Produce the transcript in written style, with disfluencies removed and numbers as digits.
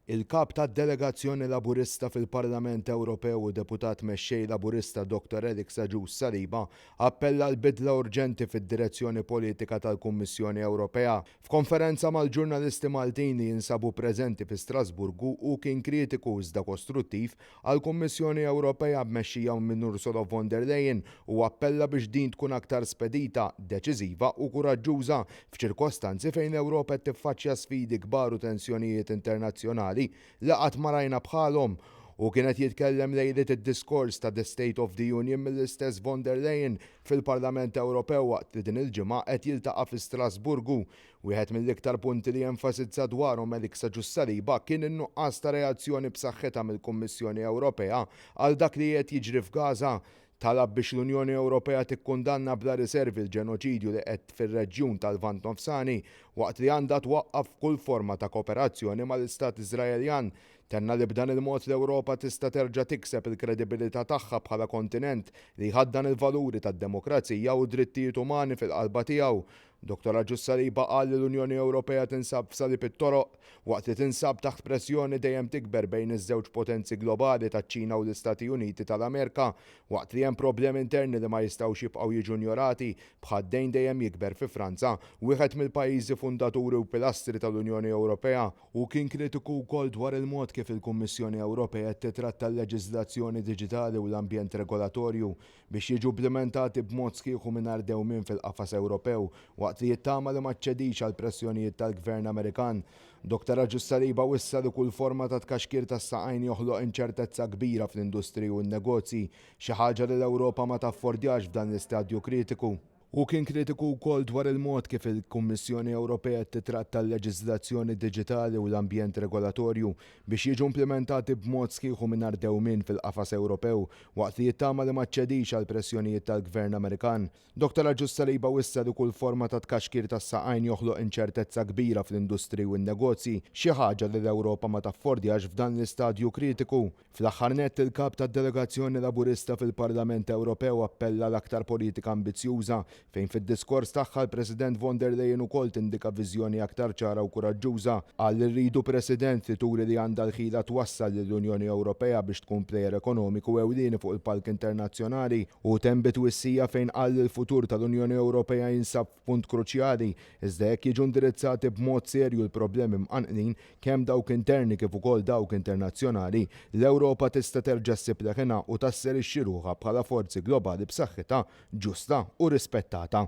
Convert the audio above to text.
Il-Kap tad-Delegazzjoni Laburista fil-Parlament Ewropew u Deputat Mexxej Laburista Dottor Alex Agius Saliba appella għal bidla urġenti fid-direzzjoni politika tal-Kummissjoni Ewropea. F'konferenza mal-ġurnalisti Maltin li jinsabu preżenti fi Strasburgu hu kien kritiku iżda kostruttiv għall-Kummissjoni Ewropea mmexxija minn Ursula von der Leyen u appella biex din tkun aktar spedita, deċiżiva u kuraġġuża f'ċirkostanzi fejn l-Ewropa qed tiffaċċja sfidi kbar u tensjonijiet internazzjonali li qatt ma rajna bħalhom. Hu kien qed jitkellem lejliet id-diskors ta' The State of the Union mill-istess von der Leyen fil-Parlament Ewropew waqt li din il-ġimgħa qed jiltaqa' fi Strasburgu. Wieħed mill-iktar punti li enfasizza dwarhom Alex Agius Saliba kien in-nuqqas ta' reazzjoni b'saħħitha mill-Kummissjoni Ewropea għal dak li qiegħed jiġri f'Gaza. Talab biex l-Unjoni Ewropea tikkundanna bla riservi l-ġenoċidju li qed fir-reġjun tal-Lvant Nofsani waqt li għandha twaqqaf kull forma ta' kooperazzjoni mal-Istat Iżraeljan. Tenna li b'dan il-mod l-Ewropa tista' terġa' tikseb il-kredibilità tagħha bħala kontinent li jħaddan il-valuri tad-demokrazija u d-drittijiet umani fil-qalba tiegħu. Dottor Agius Saliba qal li l-Unjoni Ewropea tinsab f'salib it-toroq waqt li tinsab taħt pressjoni dejjem tikber bejn iż-żewġ potenzi globali taċ-Ċina u l-Istati Uniti tal-Amerika waqt li hemm problemi interni li ma jistgħux jibqgħu jiġu njorati bħad-dejn dejjem jikber fi Franza, wieħed mill-pajjiżi fundaturi u pilastri tal-Unjoni Ewropea. Hu kien kritiku wkoll dwar il-mod kif il-Kummissjoni Ewropea qed titratta l-leġiżlazzjoni diġitali u l-ambjent regolatorju biex jiġu implimentati b'mod sħiħ u mingħajr dewmien fil-qafas Ewropew, waqt li jittama li ma ċċedix għall-pressjonijiet tal-Gvern Amerikan. Dottor Agius Saliba wissa li kull forma ta' tkaxkir tas-saqajn joħloq inċertezza kbira fl-industriji u n-negozji, xi ħaġa li l-Ewropa ma taffordjax f'dan l-istadju kritiku. Hu kien kritiku wkoll dwar il-mod kif il-Kummissjoni Ewropea qed titratta l-leġiżlazzjoni diġitali u l-ambjent regolatorju biex jiġu implimentati b'mod sħiħ u mingħajr dewmien fil-qafas Ewropew, waqt li jittama li ma ċċedix għall-pressjonijiet tal-Gvern Amerikan. Dottor Agius Saliba wissa li kull forma ta' tkaxkir tas-saqajn joħloq inċertezza kbira fl-industriji u n-negozji, xi ħaġa li l-Ewropa ma taffordjax f'dan l-istadju kritiku. Fl-aħħar nett, il-Kap tad-delegazzjoni Laburista fil-Parlament Ewropew appella għal aktar politika ambizzjuża, fejn fid-diskors tagħha l-President von der Leyen ukoll tindika viżjoni aktar ċara u kuraġġuża. Qal li rridu President li turi li għandha l-ħila twassal lill-Unjoni Ewropea biex tkun plejer ekonomiku ewlieni fuq il-palk internazzjonali. Hu temm bi twissija fejn qal li l-futur tal-Unjoni Ewropea jinsab f'punt kruċjali, iżda jekk jiġu indirizzati b'mod serju l-problemi mqanqlin, kemm dawk interni kif ukoll dawk internazzjonali, l-Ewropa tista' terġa' ssib leħinha u tasserixxi ruħha bħala forzi globali b'saħħitha, ġusta u rispettata.